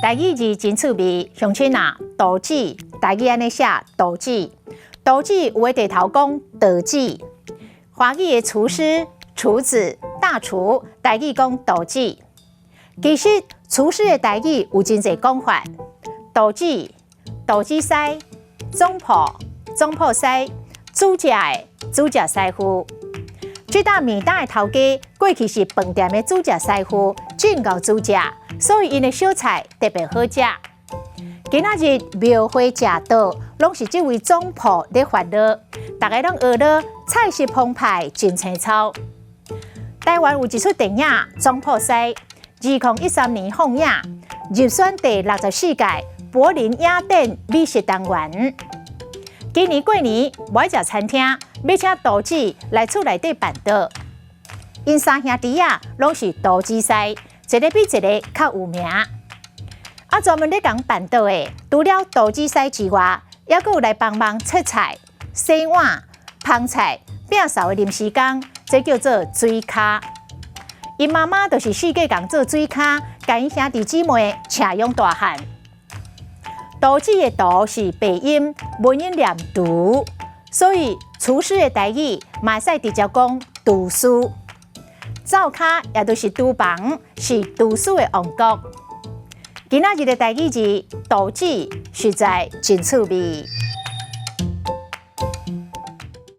台語字真趣味，鄉親啊，道子，台語按呢寫道子，道子有的地頭講道子，華語的廚師、廚子、大廚，台語講道子。其實廚師的台語有真濟講法，道子、道子師、總鋪、總鋪師、煮食的、煮食師傅。這搭麵搭的頭家過去是飯店的煮食師傅，真𠢕煮食，所以𪜶的小菜特別好食。今仔日廟會食桌，攏是這位總鋪咧煩惱，逐家攏學咧菜色澎湃，真青草。台灣有一齣電影《總鋪師》，2013年放映，入選第64屆柏林影展美食單元。今年過年欲食餐廳，欲請道子來厝內底辦桌，𪜶三兄弟仔攏是道子師，一个比一个較有名。啊，專門咧共辦桌的，除了道子師之外，猶閣有來幫忙切菜、洗碗、烹菜、摒掃的臨時工，這叫做水跤。𪜶媽媽就是四界共做水跤，共𪜶兄弟姊妹捙養大漢。道子的道是白音，文音念廚，所以廚師的台語嘛會使直接講廚師。灶跤也就是廚房，是廚師的王國。今仔日的台語字道子實在真趣味。